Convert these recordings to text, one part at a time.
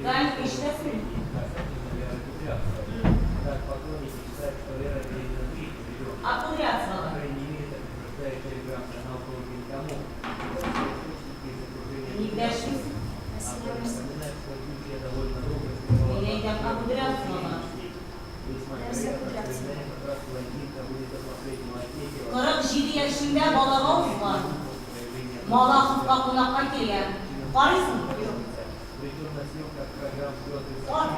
Таня, нишләсең? А Кудрявцева? Ник дәшмисең? Ә сиңа нәрсә? Мин әйтәм, а Кудрявцевага? Нәрсә Кудрявцева? 47 яшендә балага узган. Малаховка кунакка килгән. Карыйсыңмы? Юк. Кара.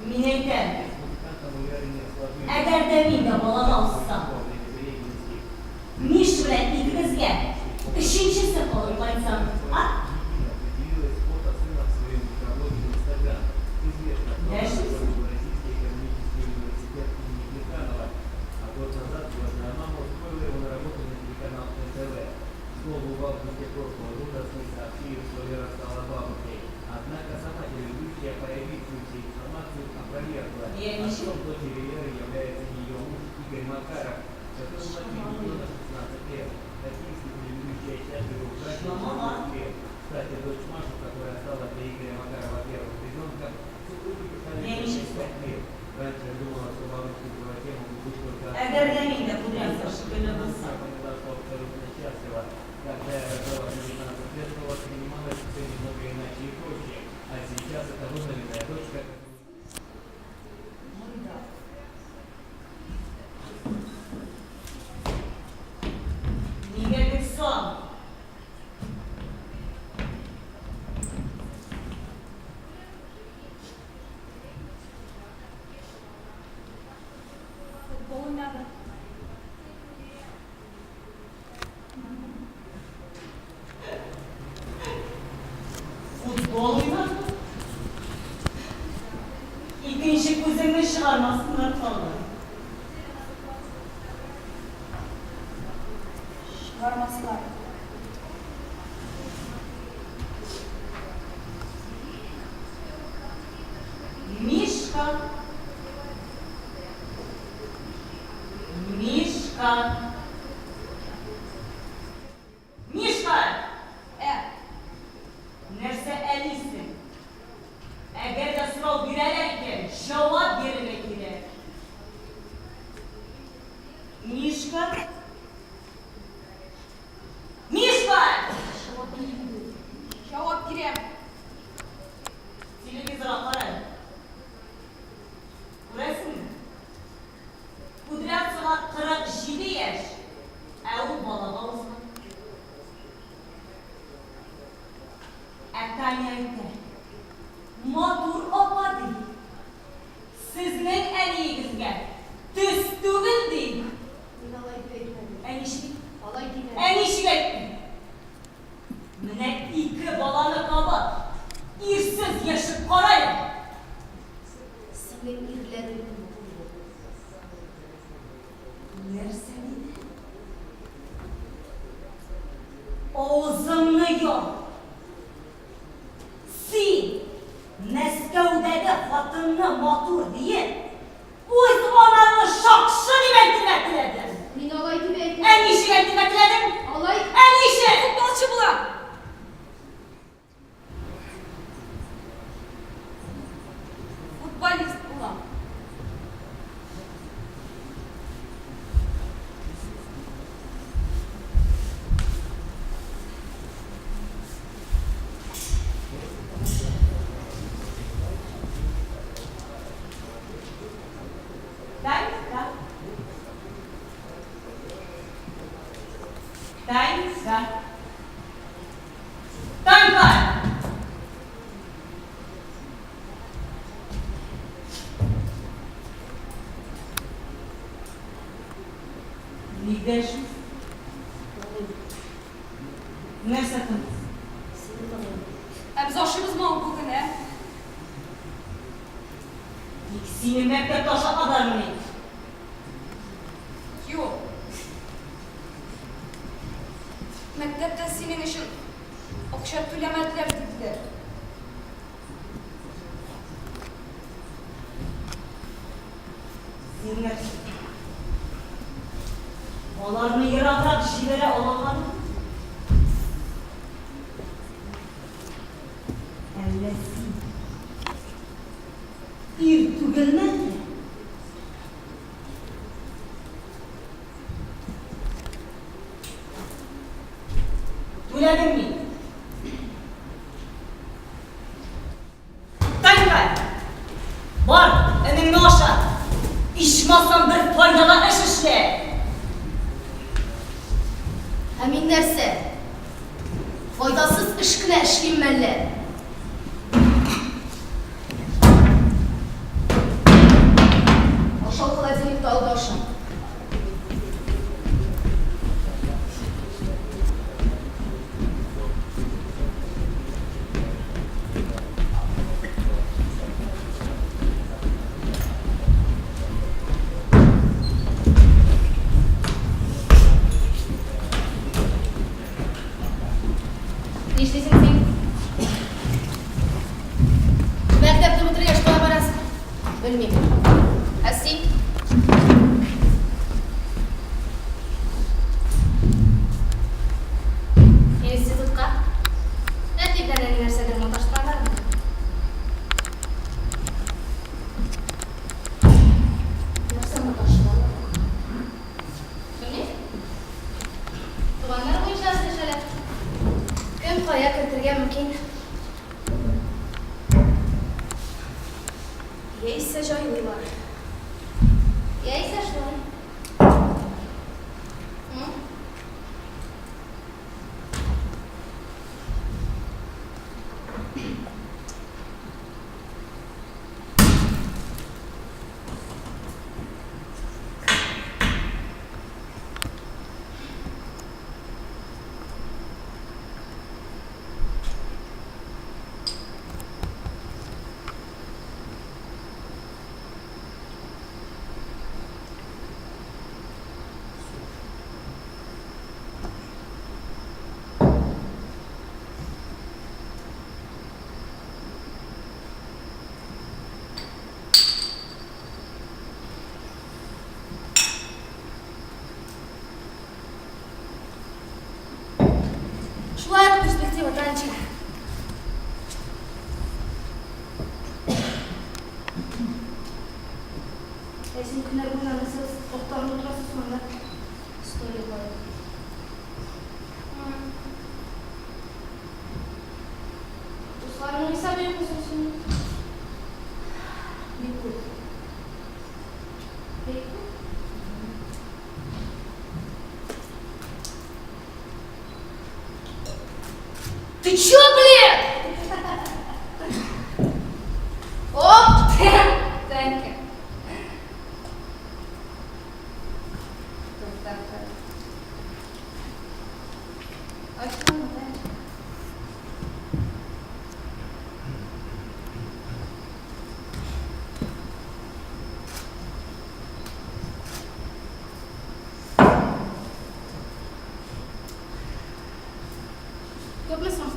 Мин әйтәм, әгәр дә мин дә балага узсам, Миша белән икебезгә өченчесе калып кайтсам, а? Дәшмисең? Йә, ничек? Чамалыйм. Чамала. Йә, ничек соң? Әгәр дә мин дә Кудрявцев шикелле булсам. Монда. Нигә бик соң? Футбол уйнадык. Футбол уйнадык. Икенче күзеңне чыгармасыннар тагын. Чыгармаслар. Мишка. Мишка. Мишка! Ә. Нәрсә әлисең? Әгәр дә сорау бирәләр икән, җавап бирергә кирәк. Мишка? Мишка! Җавап бирим. Җавап бирәм. Телевизорга кара әле. Күрәсеңме? Кудрявцева 47 яшь, ә ул балага узган. Ә Таня әйтә, Матур апа, ди, сезнең әниегезгә төс түгел, ди. Мин алай дип әйтмәдем. Ә ничек? Алай димәдем. Ә ничек әйттең? Менә ике баланы табып, ирсез яшәп кара әле. Синең ирләрең күп булды. Нәрсә диде? Авызыңны яп! Син Мәскәүдәге хатынны матур диеп, үз анаңны шакшы дип әйтергә теләдең. Мин алай дип әйтмәдем. Ә ничек әйтергә теләдең? Алай. Ә ничек? Футболчы булам. Футболист булам. Танька. Танька. Танька! Ник дәшмисең? Нәрсә тынсыз? Сине тыңлыйм. Ә без ашыйбызмы ул бүген, ә? Тик сине Сине мәктәптә ашатмадылармыни? Юк. Мәктәптә синең өчен акча түләмәделәр диделәр. Син нәрсә? Аларны ераграк җибәрә алалармы? Әллә син ир түгелме әллә? Түләдем мин. Танька! Бар, энеңне ашат. Ичмасам бер файдалы эш эшлә. Ә мин нәрсә? Файдасыз эш кенә эшлим мәллә? Ашау холодильникта алда аша. Нишлисең син? Мәктәпне бетергәч кая барасың? Белмим. Ә син? Институтка? Әти белән әни нәрсәдер маташтыралармы? Нәрсә маташтыралар? Белмим. Туганнар буенча сөйләшәләр. Кем кая кертергә мөмкин? Яисә җайлыйлар. Яисә шулай. М? Шулай ук перспектива, Танечка. Ә син көннәр буена нәрсә актарынып утырасың соң анда? История карап. Дусларыңның исәбе юкмы соң синең? Бик күп. Бик күп. Ты чё, блин? Оп! Thank you. Тукта. Ачылма, Танечка. Күпме соң?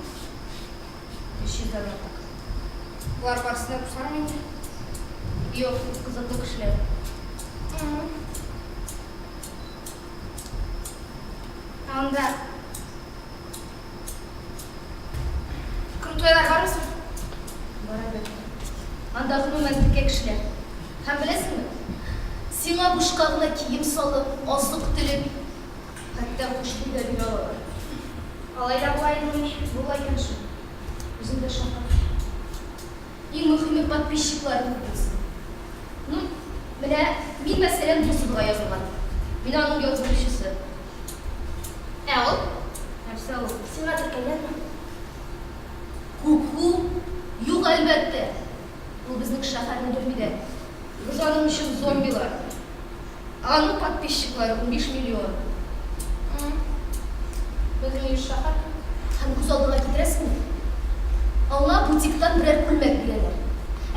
300 дән артык. Болар барысы да дуслармы инде? Юк, кызыклы кешеләр. Анда крутойлар бармы соң? Бар, әлбәттә. Анда гомумән текә кешеләр. Һәм беләсеңме? Сиңа бушка гына кием-салым, азык-төлек, хәтта хушбуй да бирә алалар. Алай да була идемени? Була икән шул. Үзең дә шаккатыр. Иң мөһиме подписчикларың күп булсын. Ну, менә мин, мәсәлән, Бусовага язылган. Мин аның яздыручысы. Ә ул? Нәрсә ул? Сиңа теркәлгәнме? Ку-ку? Юк, әлбәттә. Ул безнең шәһәрне белми дә. Без аның өчен зомбилар. Ә аның подписчиклары 15 миллион. Безнең еш шәһәр. Һәм күз алдыңа китерәсеңме? Аңа бутиктан берәр күлмәк бирәләр.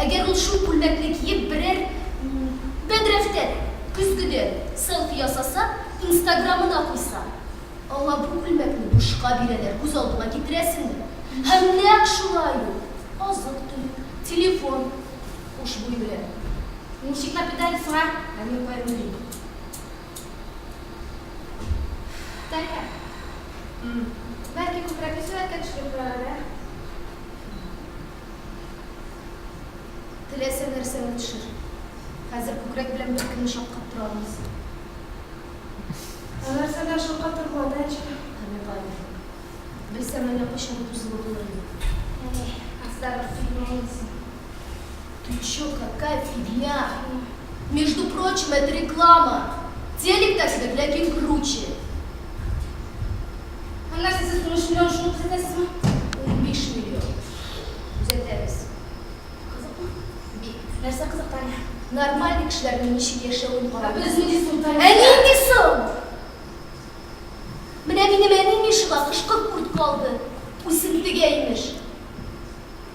Әгәр ул шул күлмәкне киеп берәр көзгедән селфи ясаса, инстаграмына куйса, аңа бу күлмәкне бушка бирәләр, күз алдыңа китерәсеңме? Һәм нәкъ шулай ук азык-төлек, телефон, хушбуй белән. Ничек напитали соң, а? Ә мин кайгырмыйм. Таня, бәлки күкрәкне сурәткә төшереп карар, ә? Теләсә нәрсәне төшер. Хәзер күкрәк белән беркемне шаккаттыра алмыйсың. Ә нәрсәдән шаккатырга, Танечка? Әмма Павел, белсәм, әллә кайчан бозылып булыр иде. Әй, ансы да бер фигня инде син. Ты чё, какая фигня? Между прочим, это реклама. Телек та кебек, ләкин круче. Һәм нәрсә, сез 13 миллион шуны күзәтәсезме? 15 миллион. Күзәтәбез. Кызыкмы? Бик. Нәрсә кызык, Таня? Нормальный кешеләрнең ничек яшәвен Ә карап. без нинди соң, Таня? Ә нинди соң? Менә минем әни Мишага кышкы куртка алды. Үсентегә, имеш.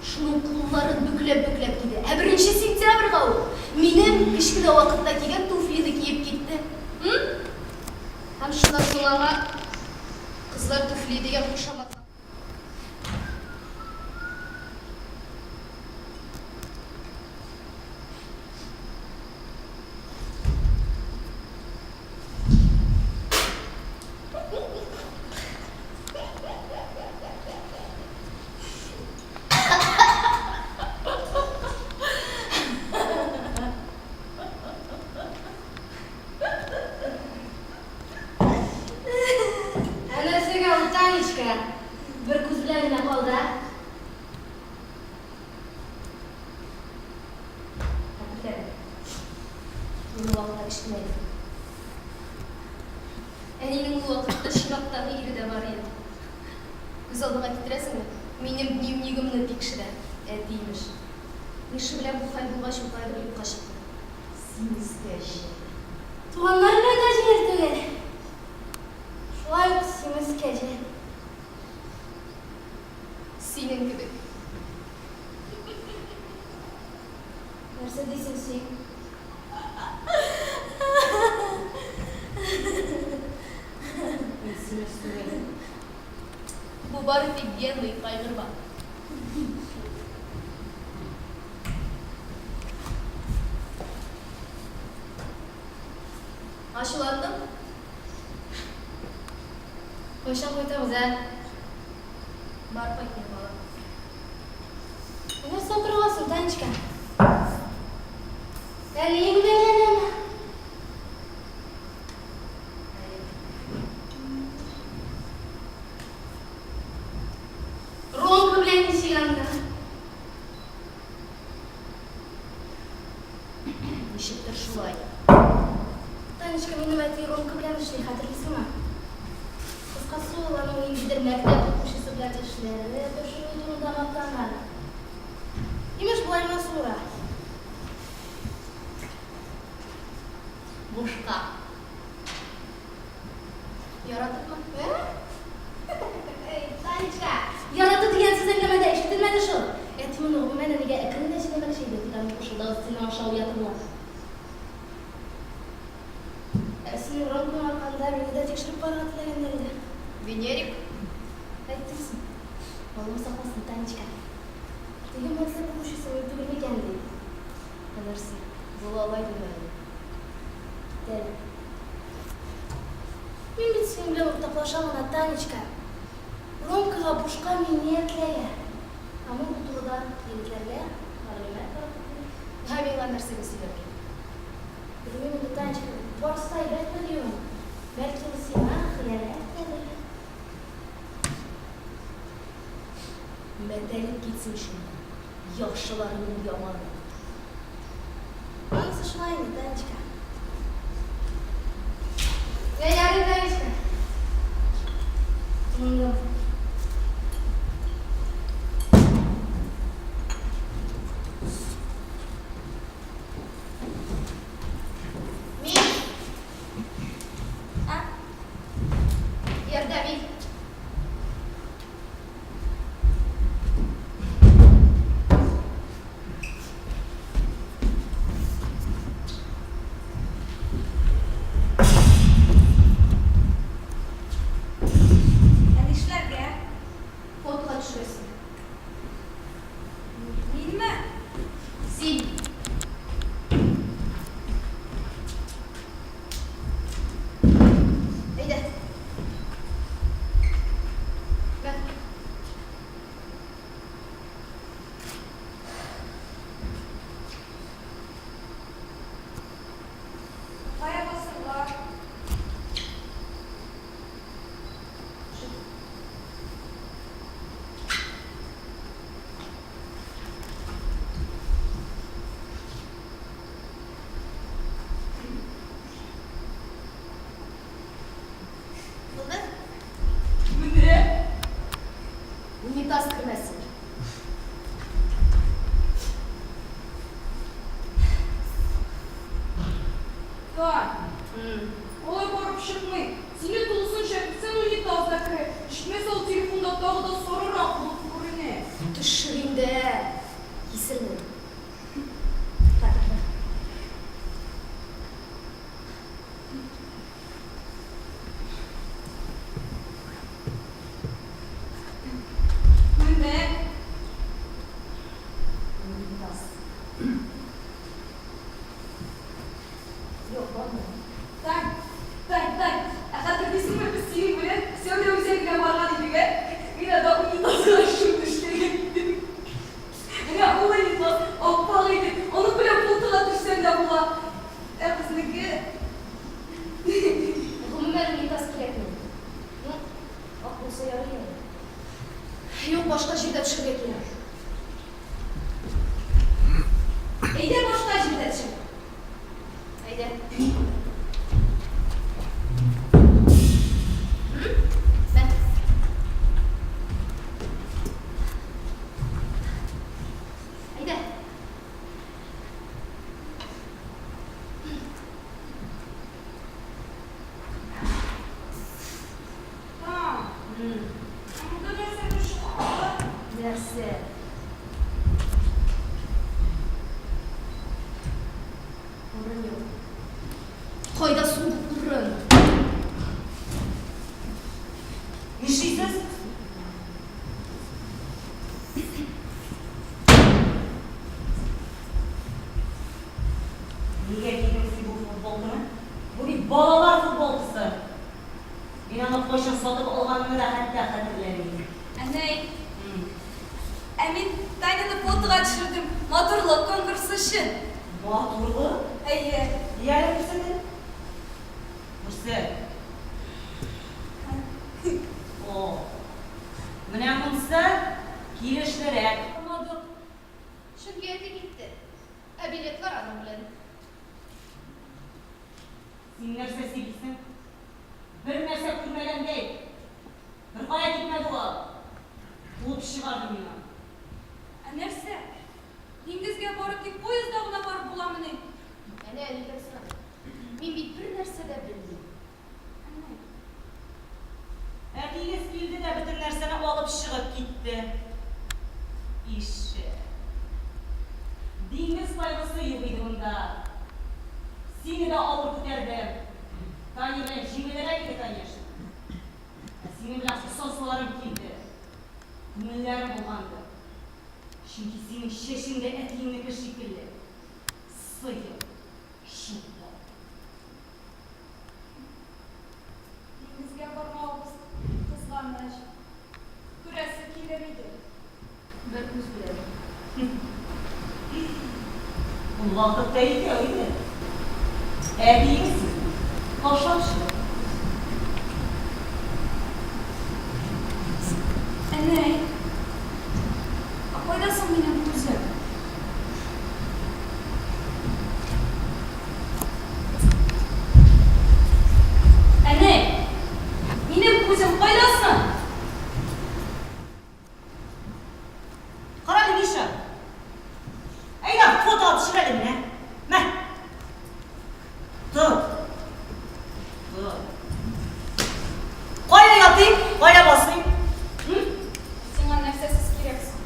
Шуның кулларын бөкләп-бөкләп киде. Ә беренче сентябрьгә ул минем кечкенә вакытта кигән туфлины киеп китте. М? Һәм шуннан соң аңа кызлар туфли дигән кушамат. Ә нәрсәгә ул, Танечка? Бер күз белән генә калды, ә? Хәтерләмим. Мин ул вакытта кечкенә идем. Әнинең ул вакытта чираттагы ире дә бар иде. Күз алдыңа китерәсеңме? Минем дневнигымны тикшерә. Әти, имеш. Миша белән бу хәл булгач, ул каядыр юкка чыкты. Симез кәҗә. Туганнар белән дә җиңел түгел. Шулай ук симез кәҗә. Синең кебек. Нәрсә дисең син? Мин симез түгел. Бу бары тик генный, кайгырма. Ачуландың? Кайчан кайтабыз, ә? Бар кайтмый бала. Нәрсә утыргансың, Танечка? Әниең бәйләнәме? Ромка белән ничек анда? Ничектер шулай. Танечка, минем әти Ромка белән эшли, хәтерлисеңме? Кыскасы, ул аның ниндидер мәктәп укучысы белән эшләре пешерүе турында мактанган. Имеш, болай гына суыра. Бушка. Яратыпмы? Ә? Эй, Танечка, ярату дигән сүз әңгәмәдә ишетелмәде шул. Әти моны гомумән әнигә әкрен генә сөйләмәкче иде, тик аның пышылдавы стена аша уятыла. Ә синең Ромкаң арканда мине дә тикшереп карарга теләгәннәр иде. Венерик? Әйттем соң. Аллам сакласын, Танечка. Теге мәктәп укучысы мин түгел микән, ди. Ә нәрсә, була ала идеме әле? Кит әле. Мин бит синең белән уртаклашам гына, Танечка. Ромкага бушка минет эләгә. Ә мин бу турыда егетләргә мәгълүмат таратып йөрим. Ә миңа нәрсәгә сөйләргә? Белмим инде, Танечка, барысы да әйбәтме диюем. Бәлки ул сиңа хыянәт итәдер. Мәтәлеп китсен шунда, яхшыларның яманы. Анысы шулай инде, Танечка. Йә, ярый, Танечка. Тынындым. Мин. А? Ярдәм ит. Тань, алай барып чыкмый. Сине тулысынча бөтен унитаз да керә. Җитмәсә, ул телефонда тагы да сарырак булып күренә. Төшер инде, кисермен. Хәтерлә. Менә. Унитаз. Юк, бармый. Тань, Тань, Тань, ә хәтерлисеңме, без синең белән сәүдә үзәгенә барган идек, ә? Мин анда унитазга шуны эшләгән идем. Менә ул унитаз ап-ак иде, аның белән фотога төшсәң дә була. Ә безнеке... Гомумән, унитаз кирәкми. Ну, ак булса ярый әле. Юк, башка җирдә төшәргә кирәк. Әйдә башка җирдә төшик. Әйдә. Мә. Әйдә. Тань, ә монда нәрсәдер чыкты. Нәрсә? Урын юк. Кайда соң бу урын? Нишлисез? Нигә кидең син бу футболканы? Бу бит балалар футболкасы. Мин аны кайчан сатып алганымны да хәтта хәтерләмим. Әнәй, ә мин Таняны фотога төшердем, матурлык конкурсы өчен. Матурлык? Әйе. Яле, күрсәт. Күрсәт. О, менә монысы килешлерәк. Бармадык. Чөнки әти китте. Ә билетлар аның белән. Син нәрсә сөйлисең? Бер нәрсә күрмәгәндәй. Беркая китмәде ул. Куып чыгарды миңа. Ә нәрсә? Диңгезгә бары тик поездда гына барып буламыни? Әнә, әнидән сорама. Мин бит бер нәрсә дә белмим. Әнә. Әтиегез килде дә бөтен нәрсәне алып чыгып китте. Ишәк. Диңгез кайгысы юк иде монда. Сине дә авыр күтәрдем. Таня белән җиңелрәк иде, конечно. Ә синең белән косасыларым килде. Күңелләрем булганды. Чөнки синең чәчең дә әтиеңнеке шикелле. Сыер. Шуклы. Диңгезгә бармавыбыз кызганыч. Күрәсе килер иде. Бер күз белән. Ул вакытта икәү иде. Әтиегез сезне ташлап чыгып. Әнәй, ә кайда соң минем күзем? Әнәй, минем күзем кайда соң? Карале, Миша. Әйдә, фото төшер әле менә. Мә. Тот. Тот. Кая ятыйм, кая басыйм? М? Сиңа нәрсәсез кирәк соң?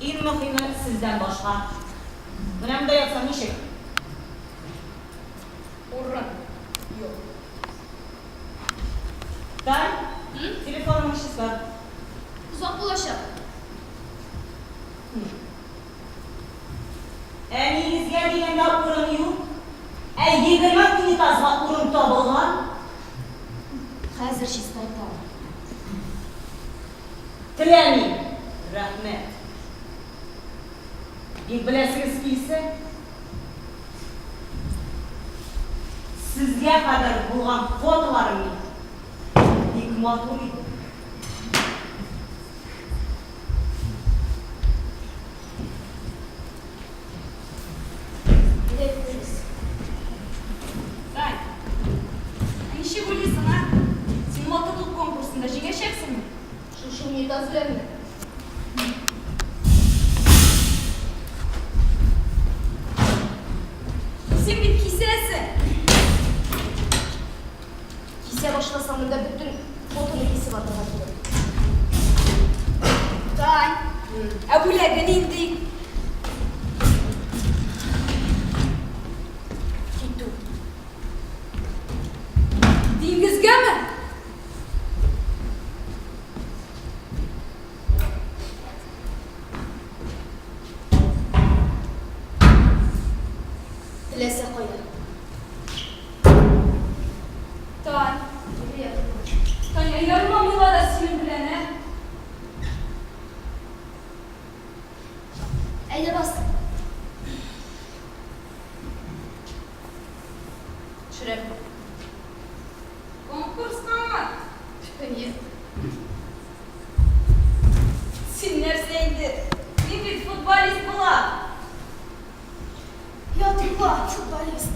Иң мөһиме сездән башка. Менә монда ятсам ничек? Урын юк. Тань, телефоныңны чистарт. Озак булачак. Әниегезгә дигәндә урын юк, ә 20 унитазга урын табылган. Хәзер чистартам. Теләмим, рәхмәт. Бик беләсегез килсә, сезгә кадәр булган фотоларым бик матур иде. Әйдә йоклыйбыз. Тань, ә ничек уйлыйсың, а? Син матурлык конкурсында җиңәчәксеңме? Шушы унитаз беләнме? Син бит кисәсең. Кисә башласаң, монда бөтен фотоны кисеп атырга кирәк. Тань, ә бүләге нинди? Китү. Диңгезгәме? Теләсә кая. Тань, Привет. Таня, ярыма миңа да синең белән, ә? Әйдә бас. Төшерәм. Конкурскамы? Нет. Син нәрсә инде? Мин бит футболист була. Я тупа, футболист.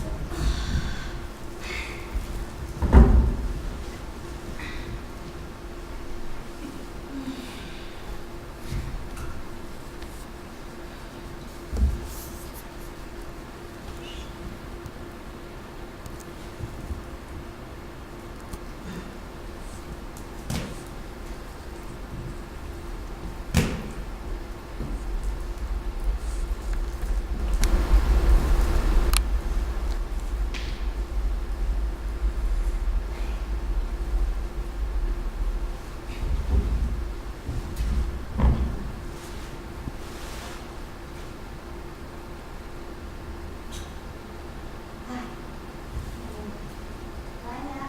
Таня,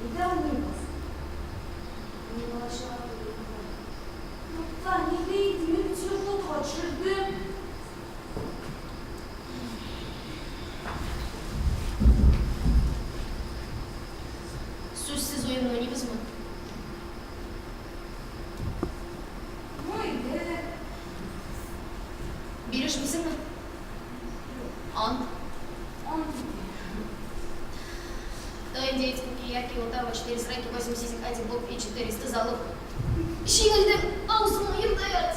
әйдә уйныйбыз. Мин бала-чага түгел. Ну, Таня, әйдә инде, мин бит сине фотога төшердем. Сүзсез уен уйныйбызмы? Ну, әйдә. Бирешмисеңме? Ант. Ант. Кто индеец, кукияки, отава, 4 сраки, 8 сисек, 1 боб и 400 залуп. Җиңелдем, авызыңны йом да ят.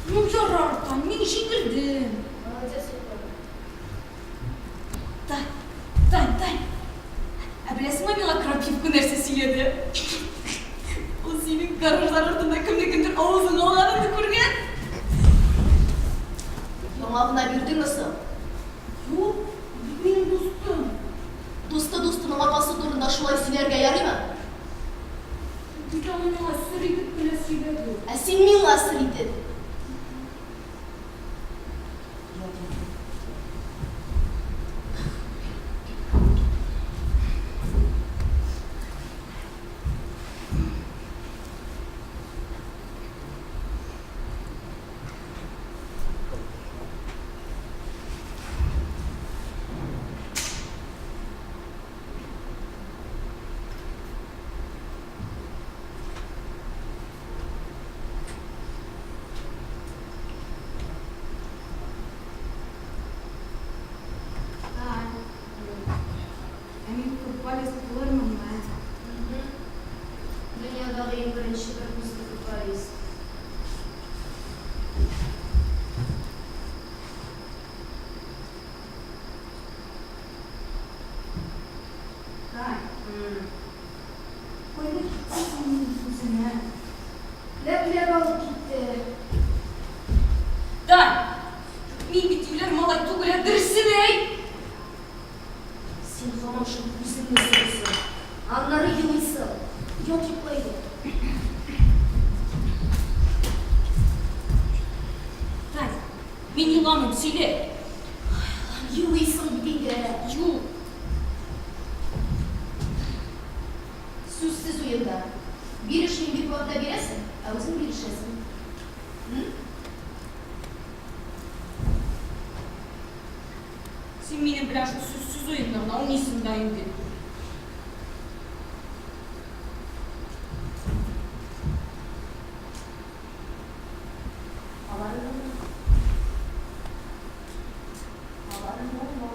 Ну, ярар, Тань, мин җиңелдем. Молодец, Егор. Тань, Тань, Тань. Ә беләсеңме миңа Крапивка нәрсә сөйләде? Ул синең гаражлар артында кемнекендер авызын алганыңны күргән. Яңа гына бирдеңме соң? Юк, бит минем дустым. Дусты дустының апасы турында шулай сөйләргә ярыймы? Бит аны миңа сер итеп кенә сөйләде. Ә син миңа сер итеп. Тань, ә мин футболист булырмынмы? Дөньядагы иң беренче бер күзле футболист. Тань, кайда киттең син минем күзеңә? Ләп-ләп алып китте. Тань, мин бит юләр малай түгел, ә дөресен әйт. Син һаман шул күзеңне сорыйсың. Аннары елыйсың. Ят йокла инде. еламыйм, сөйлә. Елыйсың бит инде. Юк. Сүзсез уенда. Бирешмим дип вәгъдә бирәсең, ә үзең бирешәсең. М? Син минем белән шул сүзсез уенны гына уйныйсың да инде. Алары Алары моңлы.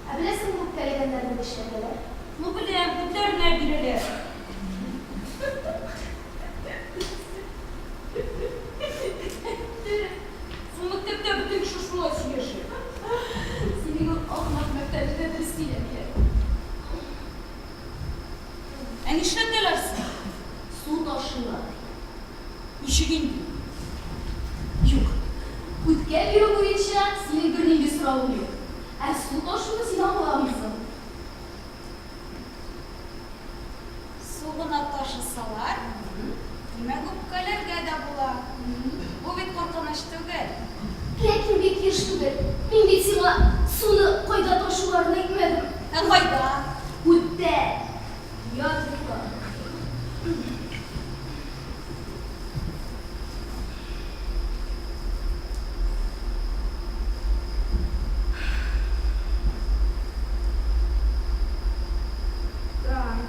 Ә беләсеңме үпкәләгәннәрне нишләтәләр? Ну, беләм, күтләренә бирәләр. Соң мәктәптә бөтен кеше шулай сөйләшә. Синең ул ахмак мәктәбеңдә дөрес сөйләмиләр. Ә нишләтәләр соң? Су ташыйлар. Ничек инде? Юк. Үткә бирү буенча синең бернинди соравың юк. Ә су ташуны син аңламыйсың. Су гына ташысалар, димәк, үпкәләргә дә була. Бу бит куркыныч түгел. Ләкин бик еш түгел. Мин бит сиңа суны кайда ташуларын әйтмәдем. Ә кайда? Күктә. Ят йокла. Тань.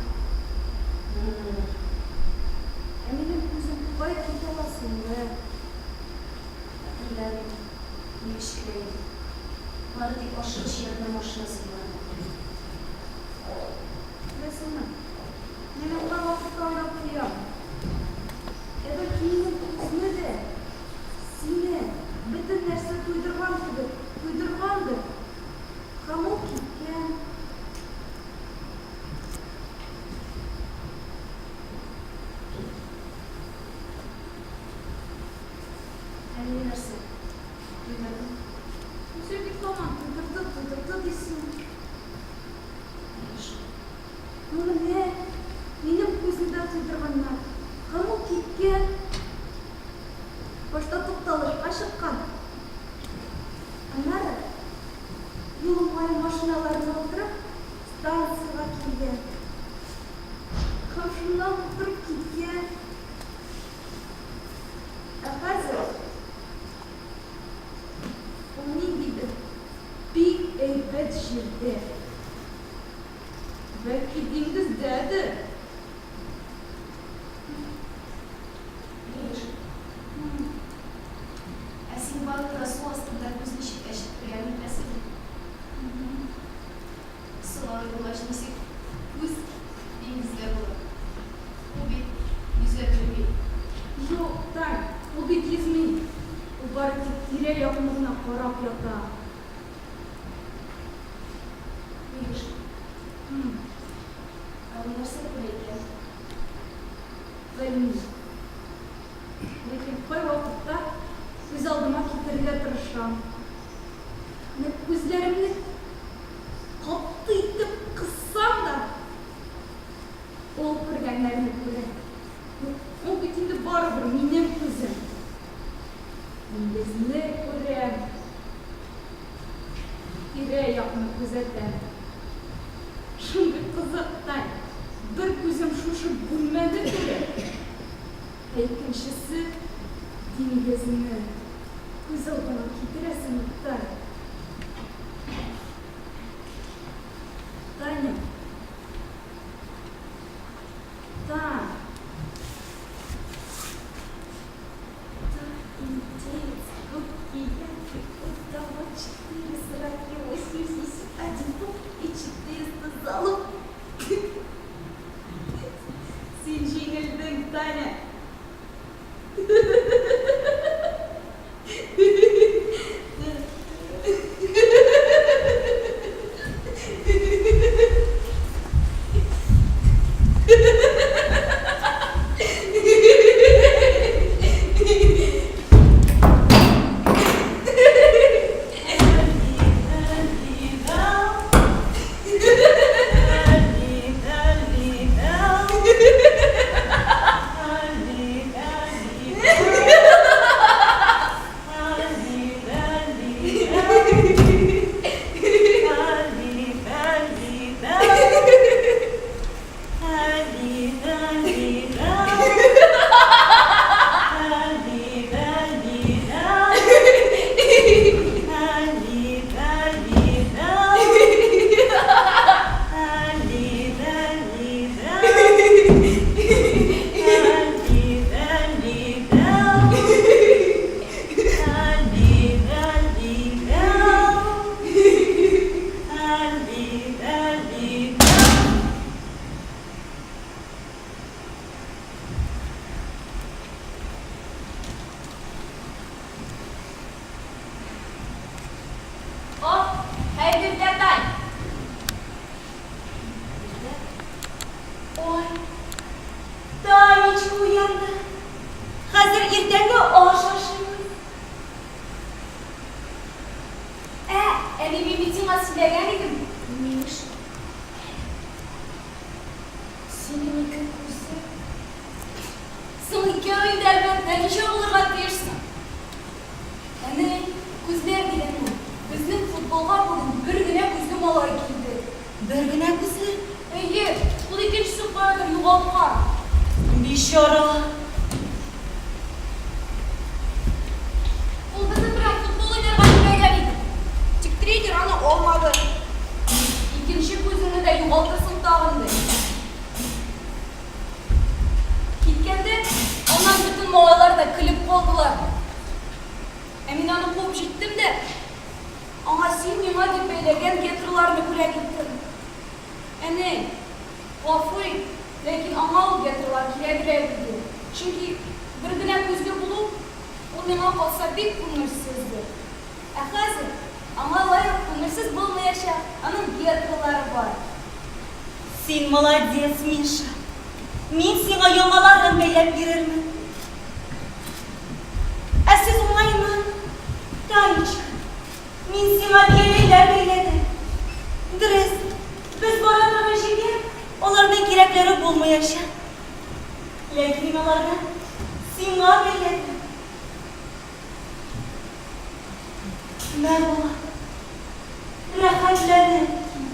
Ә минем күзем кая китә ала синде? Хәтерләмим. Мин кечкенә идем. Бары тик ашыгыч ярдәм машинасы булган хәтерли. Беләсеңме, мин ул кайвакытта уйлап куям. Ә бәлки минем күзне дә, сине, бөтен нәрсә туйдырган кебек, туйдыргандыр. Һәм ул киткән. Ә мине нәрсә туйдырды? Үзе бит һаман туйдырды, туйдырды дисең. Әйе шул. Ну менә, минем күзне дә туйдырганнар. Һәм ул киткән. Башта тукталышка чыккан. Аннары, юл уңае машиналарына утырып, станциягә килгән. Һәм шуннан утырып киткән. Ә хәзер ул ниндидер бик әйбәт җирдә. Бәлки диңгездәдер? Миш, ә син ваннада су астында күз ничек әчетергәнен беләсеңме? Соң алай булгач ничек күз диңгездә була? Ул бит йөзә белми. Юк, Тань, ул бит йөзми. Ул бары тик тирә-якны гына карап ята. Миш, ә ул нәрсә күрә икән? Белмим. Ләкин кайвакытта күз алдыма китерергә тырышам. Менә күзләремне каты итеп кыссам да, ул күргәннәрне күрәм. Ну, ул бит инде барыбер минем күзем. Диңгезне күрәм, тирә-якны күзәтәм. Шундый кызык, Тань, бер күзем шушы бүлмәне күрә, ә икенчесе диңгезне. Күз алдыңа китерәсеңме, Таня? Таня! Тань! Индеец, губки янки, отдала 4 сороки 81 пук и 400 залуп. Син җиңелдең, Таня. хәзер иртәнге аш ашыйбыз. Ә, әни, мин бит сиңа сөйләгән идем. Миш, синең ике күзең. Соң икәү инде, әлбәттә, ничәү булырга тиеш соң? Әни, күзләр дигән ул. Безнең футболга бүген бер генә күзле малай килде. Бер генә күзле? Әйе, ул икенчесен каядыр югалткан. Бичара! Ул безнең белән футбол уйнарга теләгән иде. Тик тренер аны алмады. Икенче күзеңне дә югалтырсың тагын, ди. Киткәндә, аннан бөтен малайлар да көлеп калдылар. Ә мин аны куып җиттем дә, аңа син миңа дип бәйләгән гетрларны бүләк иттем. Әни, гафу ит, ләкин аңа ул гетрлар кирәгрәк иде. Чөнки бер генә күзле булу, ул миңа калса бик күңелсездер. Ә хәзер аңа алай ук күңелсез булмаячак, аның гетрлары бар. Син молодец, Миша. Мин сиңа яңаларын бәйләп бирермен. Ә сүз уңаеннан, Танечка, мин сиңа бияләйләр бәйләдем. Дөрес, без бара торган җиргә аларның кирәкләре булмаячак. Ләкин мин аларны сиңа бәйләдем. Мә, балам, рәхәтләнеп ки.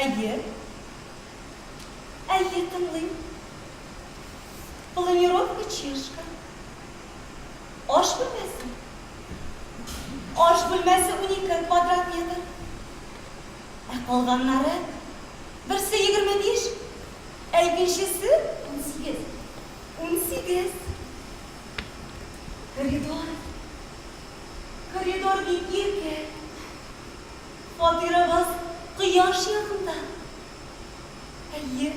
Әйе. Әйе, тыңлыйм. Планировка чешка. Аш бүлмәсе. Аш бүлмәсе 12 квадрат метр. Ә калганнары берсе 25, ә икенчесе 18. 18. Коридор. Коридор бик иркен. Фатирыбыз кояш ягында. Әйе,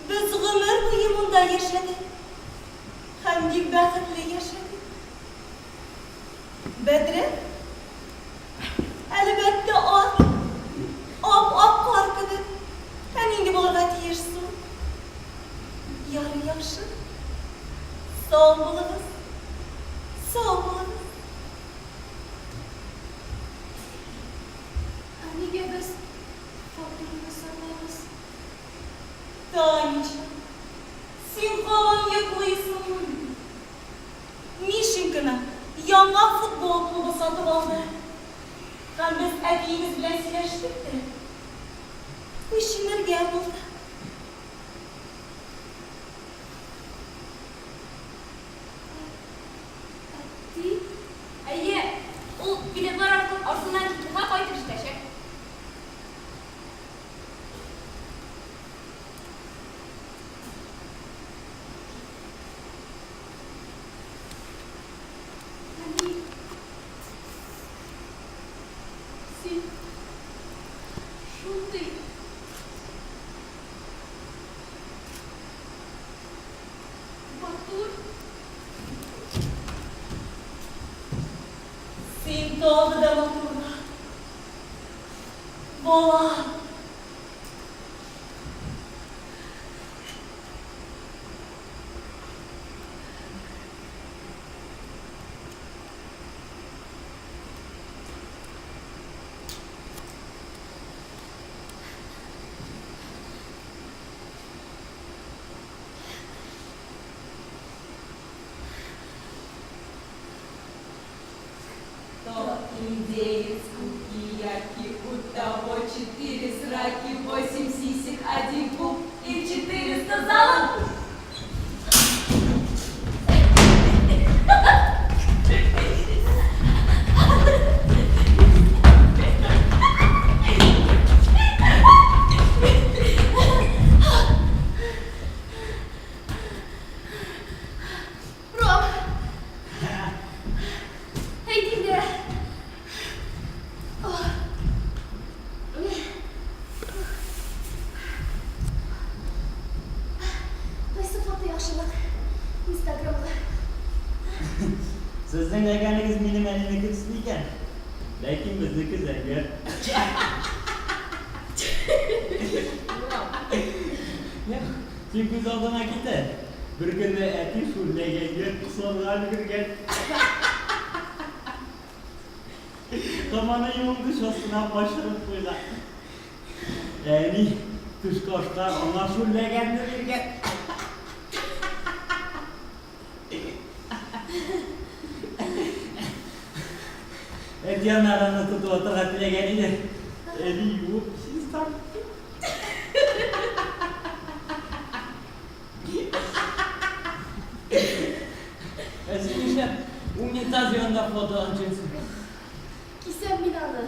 без гомер буе монда яшәдек. Һәм бик бәхетле яшәдек. Бәдрәф? Әлбәттә, ак. Ап-ак кар кебек. Ә нинди булырга тиеш соң? Ярый, яхшы. Сау булыгыз. Сау булыгыз. Ә нигә без фатирны сатабыз? Танечка, син һаман йоклыйсыңмыни? Мишеньканы яңа футбол клубы сатып алды. Һәм без әтиегез белән сөйләштек тә, күченергә булдык. Әти? Әйе, ул билетлар артыннан китте, кайтып җитәчәк. Әни, син шундый матур. Син тагы да матуррак, балам. Тот индеец Кукияки, у того 400. яхшылык Инстаграмга. Сезнең ләгәнегез минем әнинеке төсле икән. Ләкин безнеке зәңгәр. Син күз алдыңа китер. Бер көнне әти шул ләгәнгә кысарга өлгергән. Һәм аны юынгыч астына качырып куйган. Әни төшке ашка аңа шул ләгәнне биргән. Әти аннары аны тотып атарга теләгән иде. Әни юып чистартты. Ә син нишләп унитаз янында фотога төшәсең? Кисәм мин аны.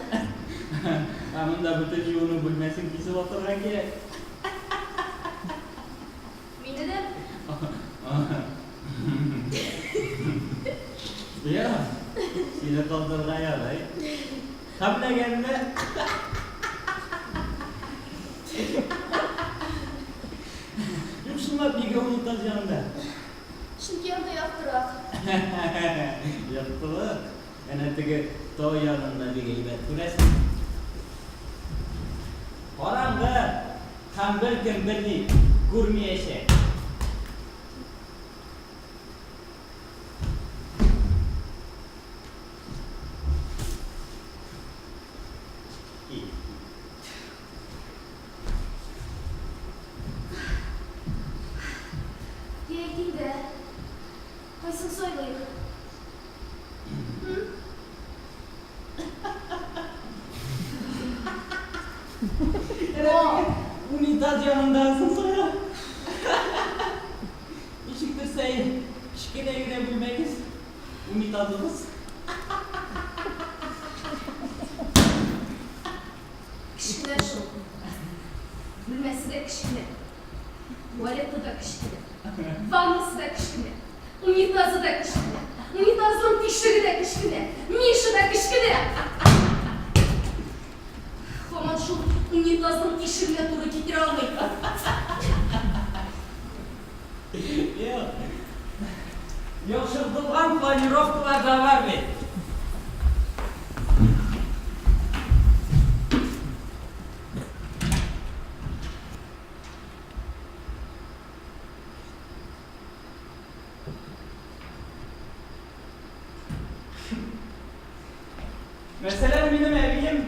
Ә монда бөтен юыну бүлмәсен кисеп атарга кирәк. Мине дә? Юк, сине калдырырга ярый. Һәм ләгәнне. Юк, чынлап, нигә унитаз янында? Чөнки анда яктырак. Яктылык. Әнә теге тау янында бик әйбәт күрәсең. Караңгы һәм беркем берни күрмиячәк. Йә, әйт инде, кайсын сайлыйк? Унитаз янындагысын сайла. Ничектер сәер, кечкенә генә бүлмәгез, унитазыгыз. Кечкенә шул. Бүлмәсе дә кечкенә. Туалеты да кечкенә. Ваннасы да кечкенә. Унитазы да кечкенә. Унитазның тишеге дә кечкенә. Ниша да кечкенә. Һаман шул унитазның тишегенә туры китерә алмый. Юк. Яхшыртылган планировкалар да бар бит. Мәсәлән, минем әбием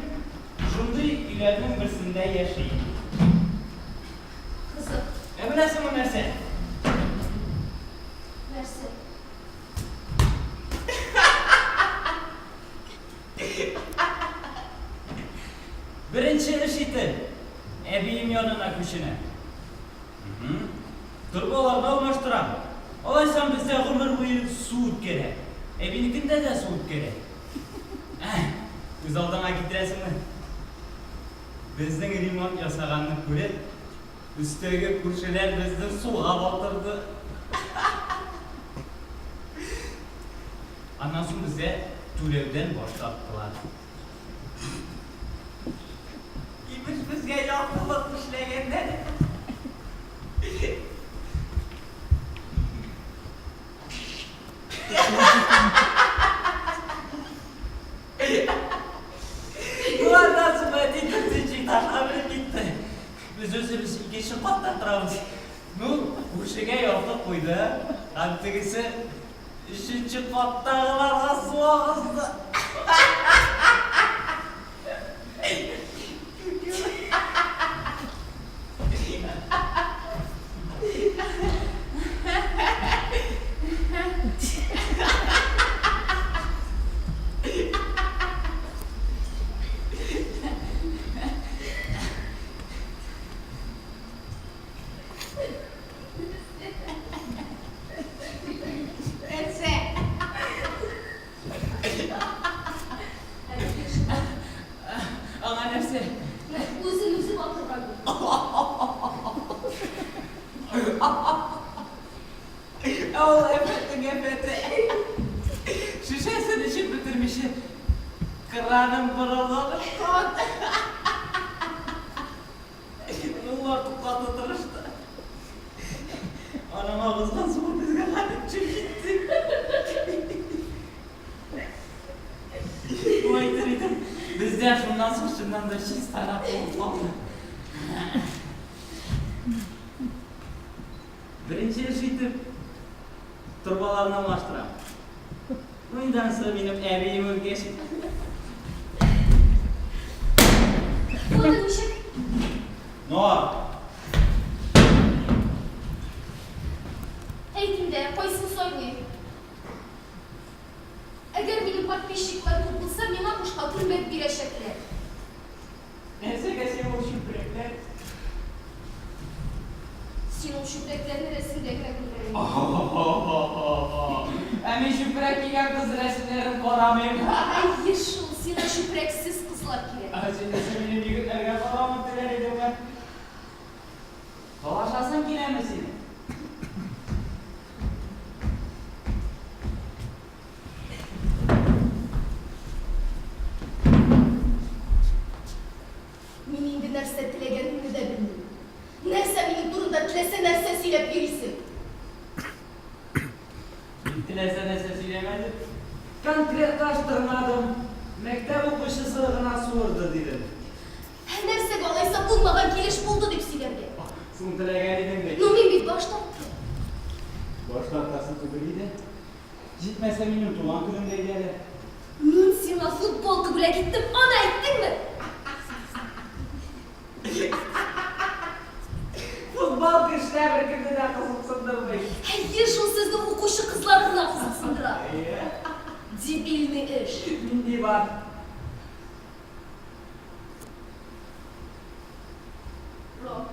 шундый өйләрнең берсендә яши. Кызык. Ә беләсеңме нәрсә? Нәрсә? Беренче эш итеп, әбием янына күченә. Торбаларны алмаштырам. Алайсам бездә гомер буе су үткәрә. Әбинекендә дә су үткәрә. Күз алдыңа китерәсеңме? Безнең ремонт ясаганны күреп, өстәге күршеләр безне суга батырды. Аннан соң безгә түләүдән баш тарттылар. Имеш, безгә яхшылык эшләгәннәр. Болардан соң әти дүртенче этажга менеп китте. Без үзебез икенче катта торабыз. Ну, күршегә якты куйды. Һәм тегесе Өченче каттагыларга су агызды. Нәрсә? Аңа нәрсә? Үзен үзе батырган бит. Ә ул әфәтнең әфәте. Шешәсен эчеп бетермичә, кранын борырга оныткан. Мулла туктату тырышты. Аның Аның агызган суы безгә хәтле төшеп җитте. Бу әйтер идем, бездә шуннан соң чыннан да чистарак булып калды. Беренче эш итеп торбаларны алмаштырам. Ну инде анысы минем әбием үлгәч. Булды ничек? Нор. Әйт инде, кайсын сайлыйм? Әгәр минем подписчиклар күп булса, миңа бушка күлмәк бирәчәкләр. Нәрсәгә сиңа ул чүпрәкләр? Син ул чүпрәкләрне рәсемдә генә күргән идең. Ә мин чүпрәк кигән кыз рәсемнәрен карамыйм. Әйе шул, сиңа чүпрәксез кызлар кирәк. Ә син нәрсә минем егетләргә каравын теләр идеңме? Талашасың киләме синең? Мин инде нәрсә теләгәнемне дә белмим. Нәрсә минем турында теләсә нәрсә сөйләп йөрисең? Мин теләсә нәрсә сөйләмәдем. Конкретлаштырмадым. Мәктәп укучысы гына суырды, дидем. Ә нәрсәгә алайса булмаган килеш булды дип сөйләргә? Соң теләгән идең бит. Ну мин бит баш тарттым. Баш тартасы түгел иде. Җитмәсә минем туган көнем дә иде әле. Мин сиңа футболка бүләк иттем, аны әйттеңме? Футболка эшлә беркемне дә кызыксындырмый. Әйе шул сезне укучы кызлар гына кызыксындыра. Әйе. Дебильный эш. Нинди бар? Ром.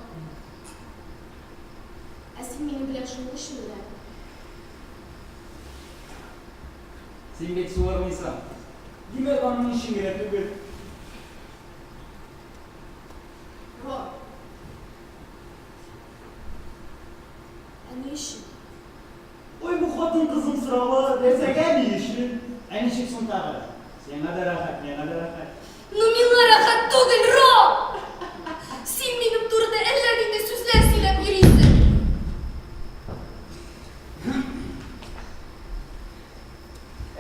Ә син минем белән шуның өчен генә? Син бит суырмыйсың. Димәк, аның өчен генә түгел. Ром. Ә ни өчен? Ой, бу хатын-кызның соравы, нәрсәгә, ни өчен? Ә ничек соң тагы? Сиңа да рәхәт, миңа да рәхәт. Ну миңа рәхәт түгел, Ром! Син минем турыда әллә нинди сүзләр сөйләп йөрисең.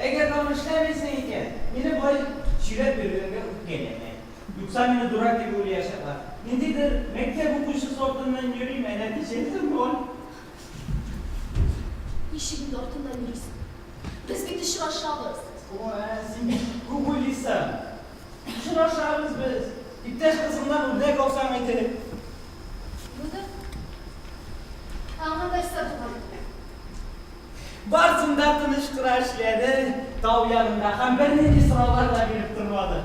Әгәр там эшләмисең икән, мине болай сөйләп йөргәнгә үпкәләмә. Юкса мине дурак дип уйлаячаклар. Ниндидер мәктәп укучысы артыннан йөрим, ә нәтиҗәсе ноль. Ничек инде артыннан йөрисең? Без бит очрашабыз. О, ә, син бик күп уйлыйсың. Очрашабыз без. Иптәш кызыңнан үрнәк алсаң иде. Люда? Ә аңа нәрсә булган? Барсын да тыныч кына эшләде, тау янында һәм бернинди сораулар да биреп тормады.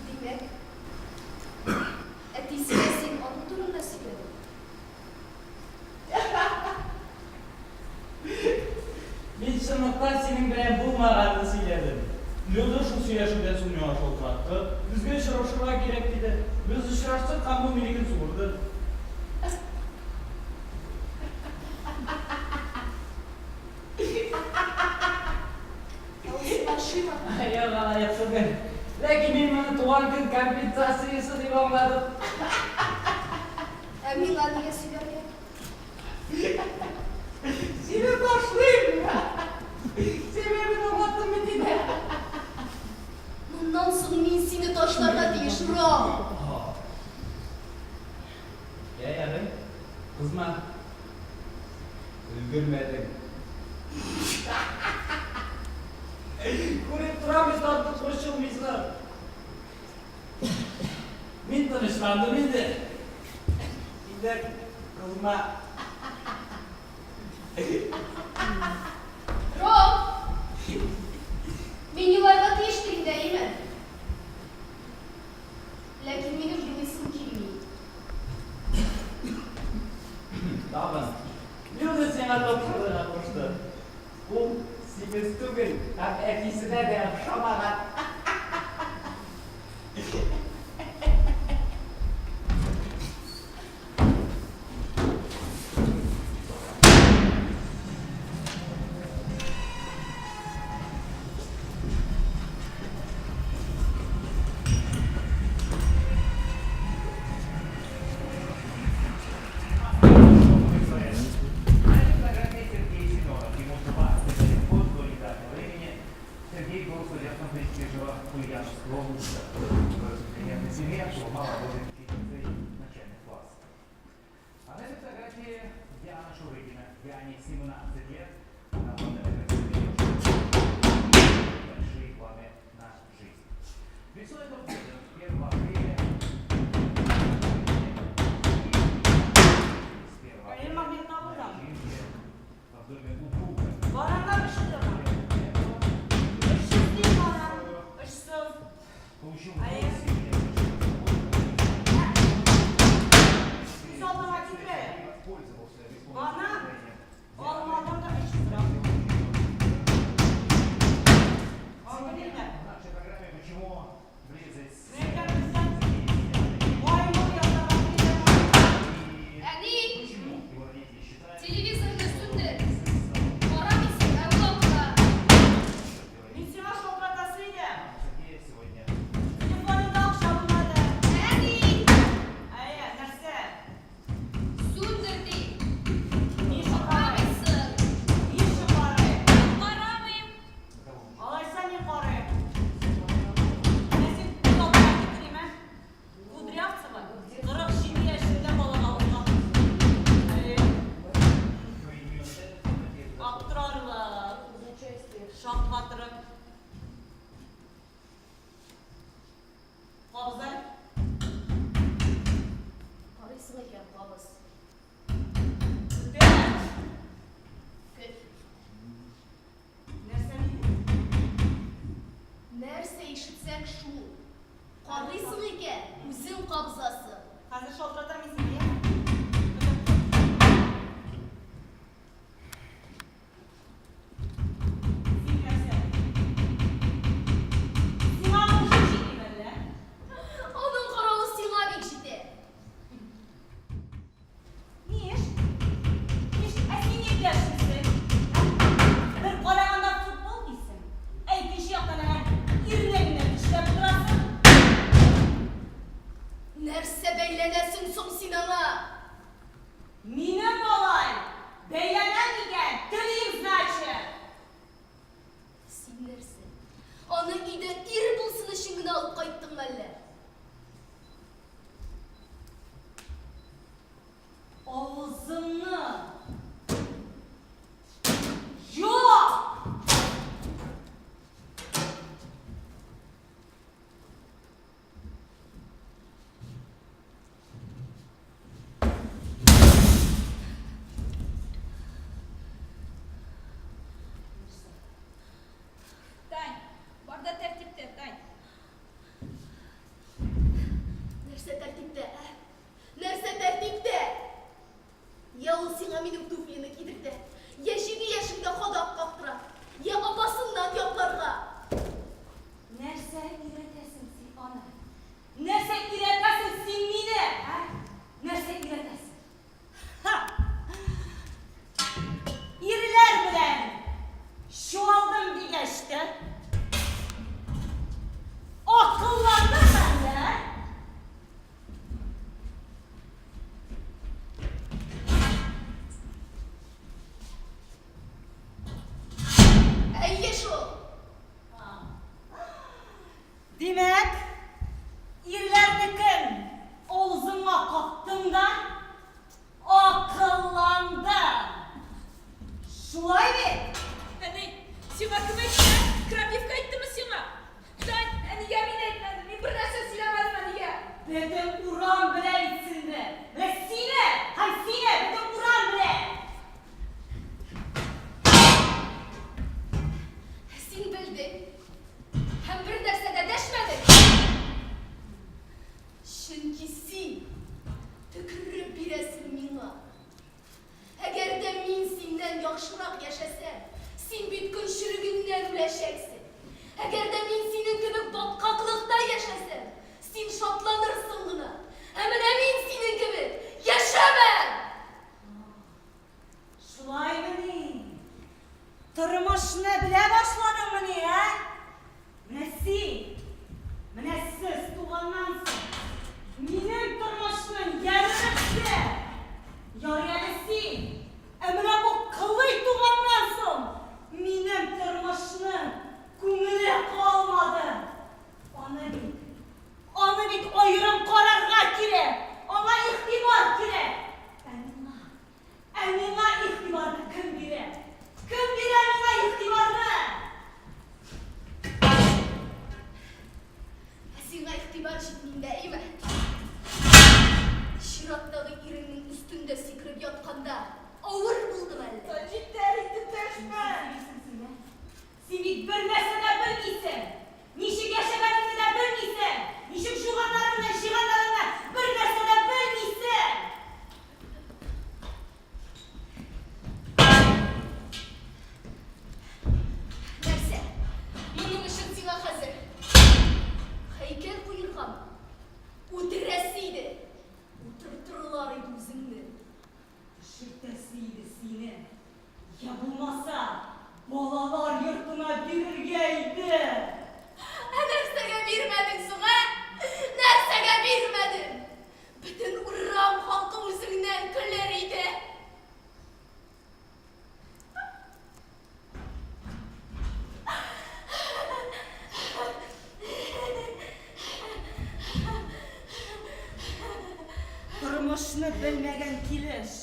Димәк, әтисенә син аның турында сөйләдең? Мин чынлыкта синең белән булмаганны сөйләдем. Люда шул сөйләшүдән соң миңа шалтыратты. Безгә очрашырга кирәк, диде. Без очраштык һәм ул минекен суырды. Ә ул сиңа ошыймы? Юк, алай ук түгел. Ләкин мин моны туган көн компенсациясе дип аңладым. Ә миңа нигә сөйләргә? Сине ташлыйм! Сәбәбен аңлаттым бит инде. Моннан соң мин сине ташларга тиеш, Ром! Я, ярый. Кызма. Өлгермәдең. Күреп торам бит, артык борчылмыйсың. Мин тынычландым инде. Син дә кызма. Ром! Мин еларга тиештер инде, әйеме? Ләкин минем елыйсым килми. Тагын. Люда сиңа тапшырырга кушты. Ул симез түгел һәм әтисенә дә охшамаган. престижного Ульяновского вуза. В примерной семье мама была учительницей начальных классов. А на этой фотографии Диана Шурыгина. Диане 17 лет. Она молодая, красивая девушка. Большие планы на жизнь. Весной этого года, 1 апреля, с 1 Әйе, магнит табылдым. в доме у друга. Баранга пешердем. 300 дим баран. 300. Получил А я- Күз алдыңа китер әле. воспользовался бесплатным Банан предложением. алмадан да 300 грамм. Алды бирмә. В нашей программе «Почему близость Менә әйтәм, бездән маймыл ясаган диләр. и Әни, почему его родители считают, телевизорны сүндер. сын стал Карамыйсың, ә ул утыра. Мин сиңа шалтыратасы идем. Сергеев сегодня. Телефоныңда акча булмады. Әни, Әйе, нәрсә? сүндер ди. Ни өчен карый? Карамыйсың. Ни өчен карый? Карамыйм. Алайса мин карыйм. Менә син күз алдыңа китерим, ә? Кудрявцева 47 яшендә балага алынган. Әйе. Аптырарлык. Шаккатырып. Кабыз әле. Карыйсың икән, кабыз. Көтәм. Көт. Нәрсә диде? Нәрсә ишетсәң шул. Карыйсың икән, үзең кабызасың. Хәзер шалтыратам мин сиңа, яме? Көтеп тор. Син нәрсә? Сиңа мужик җитмиме әллә? Аның каравы сиңа бик җитә. Ни эш? Ни эш? Ә син ни эшлисең? Бер караганда футбол дисең, ә икенче яктан әнә иреннәреңне тешләп утырасың. Нәрсә бәйләнәсең соң син аңа? Минем малай бәйләнәм икән, телим, значит. Син нәрсә? Аны өйдә ир булсын өчен генә алып кайттыңмы әллә? Авызыңны. Юк! Тань, бар да тәртиптә, Тань. Нәрсә тәртиптә, ә? Нәрсә тәртиптә? Я ул сиңа минем туфлины кидертә, я 7 яшеңдә кадак кактыра, я апасыннан якларга. Нәрсә өйрәтәсең син аны? Нәрсә өйрәтәсең син мине, ә? Нәрсә өйрәтәсең? Ха! Ирләр белән чуалдым дигәч тә, акылландым әллә? Әйе шул. Димәк, ирләрнекен авызыңа каптың да, акылландың. Шулай бит? Әни, сиңа кем әйтте? Крапивка әйттеме сиңа? Тань, әнигә мин әйтмәдем. Мин бер нәрсә сөйләмәдем әнигә. Бөтен урам белә бит. Менә сине һәм сине бөтен урам белә. Син белдең. Һәм бер нәрсә дә дәшмәдең. Чөнки син төкереп бирәсең миңа. Әгәр дә мин синнән яхшырак яшәсәм, син бит көнчелегеңнән үләчәксең. Әгәр дә мин синең кебек баткаклыкта яшәсәм, син шатланырсың гына. Ә менә мин синең кебек яшәмәм! Шулаймыни? Тормышны белә башладыңмыни, ә? Менә син, менә сез туганнан соң минем тормышның яме бетте. Ярый әле син, ә менә бу кылый туганнан соң минем тормышның күңеле калмады. бит бер нәрсә дә белмисең! Ничек яшәгәнеңне дә белмисең! Ничек жуганнарыңны, җыйганнарыңны бер нәрсә дә белмисең! Нәрсә? Моның өчен сиңа хәзер һәйкәл куергамы? Үтерәсе иде! Утыртырлар иде үзеңне! Төшертәсе иде сине! Я булмаса, балалар йортына бирергә иде! Ә нәрсәгә бирмәдең соң, ә? Нәрсәгә бирмәдең? Бөтен урам халкы үзеңнән көлер иде! Тормышны белмәгән килеш.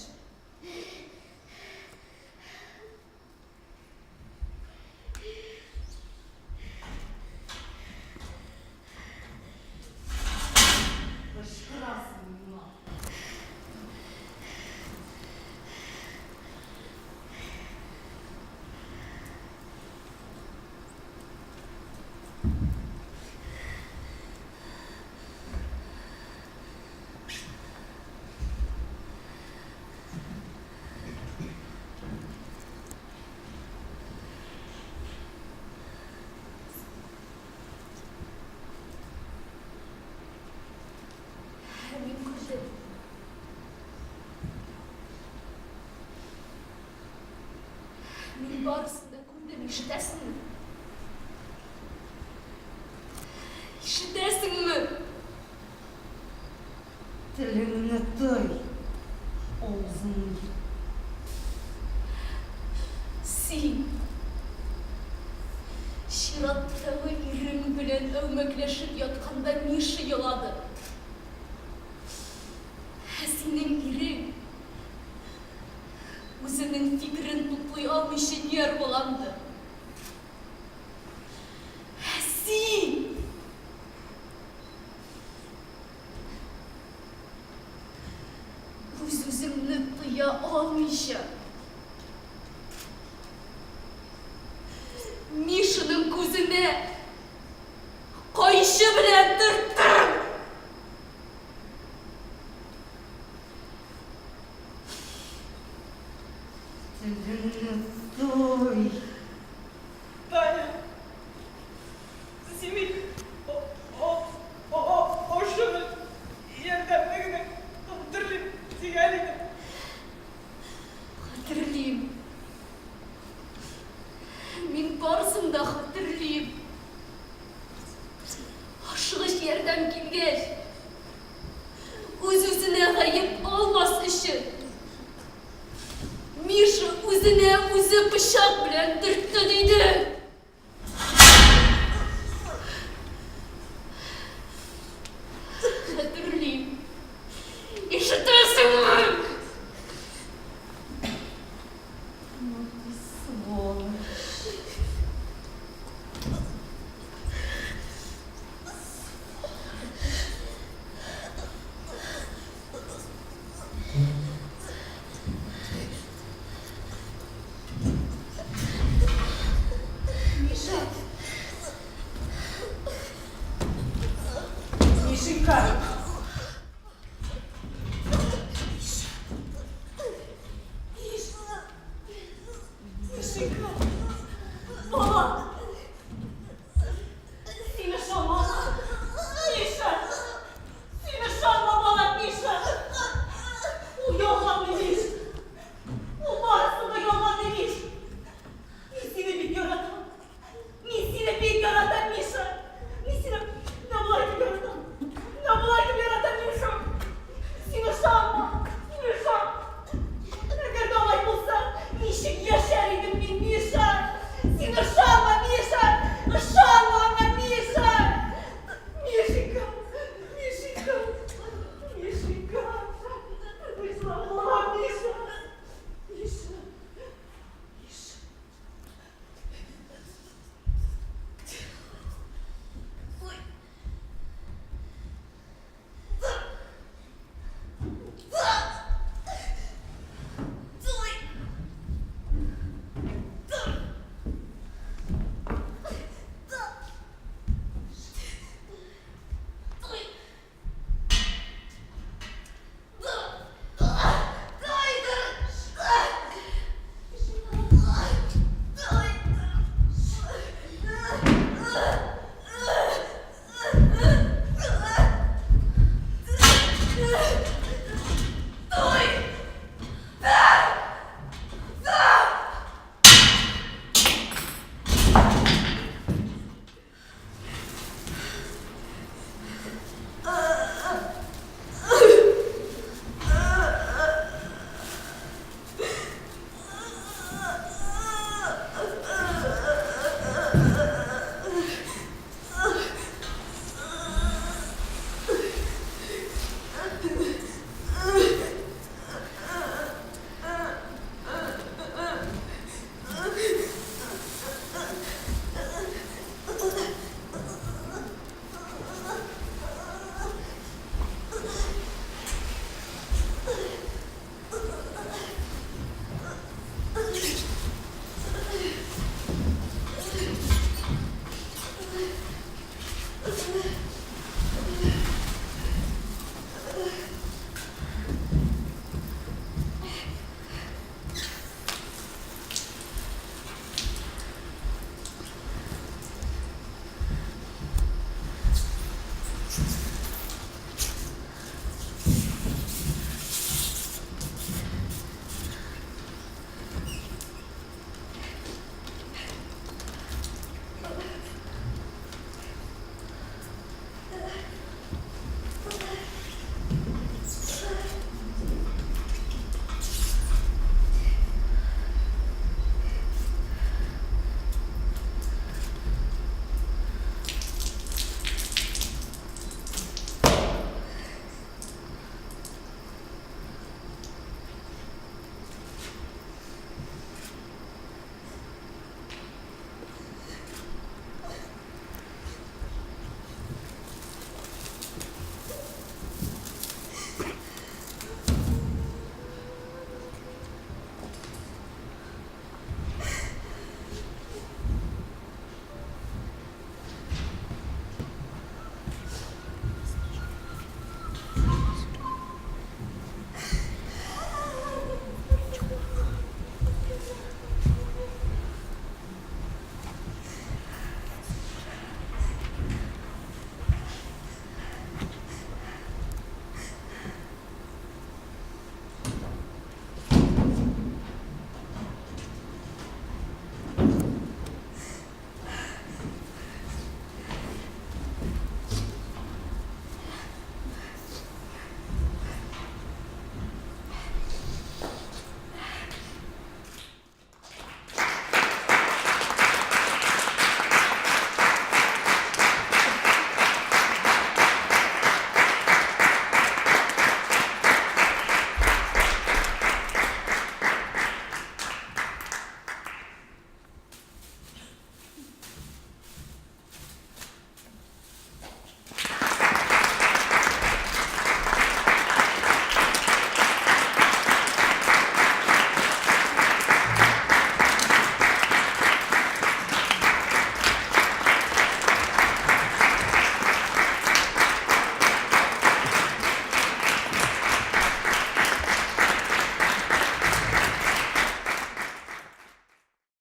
Кычкырасың миңа. Мин күрдем. Мин барысын да күрдем, ишетәсеңме? Ишетәсеңме? Телеңне тый, авызыңны Син чираттагы ирең белән әүмәкләшеп ятканда Миша елады. Ә синең ирең үзенең фикерен туплый алмыйча нервыланды. Ә син! Үз-үзеңне тыя алмыйча, Мишаның күзенә кайчы белән төрттең! Телеңне тый! Таня, син бит ошыны ярдәмне генә хәтерлим дигән идең. Хәтерлим. Мин барысын да хәтерлим.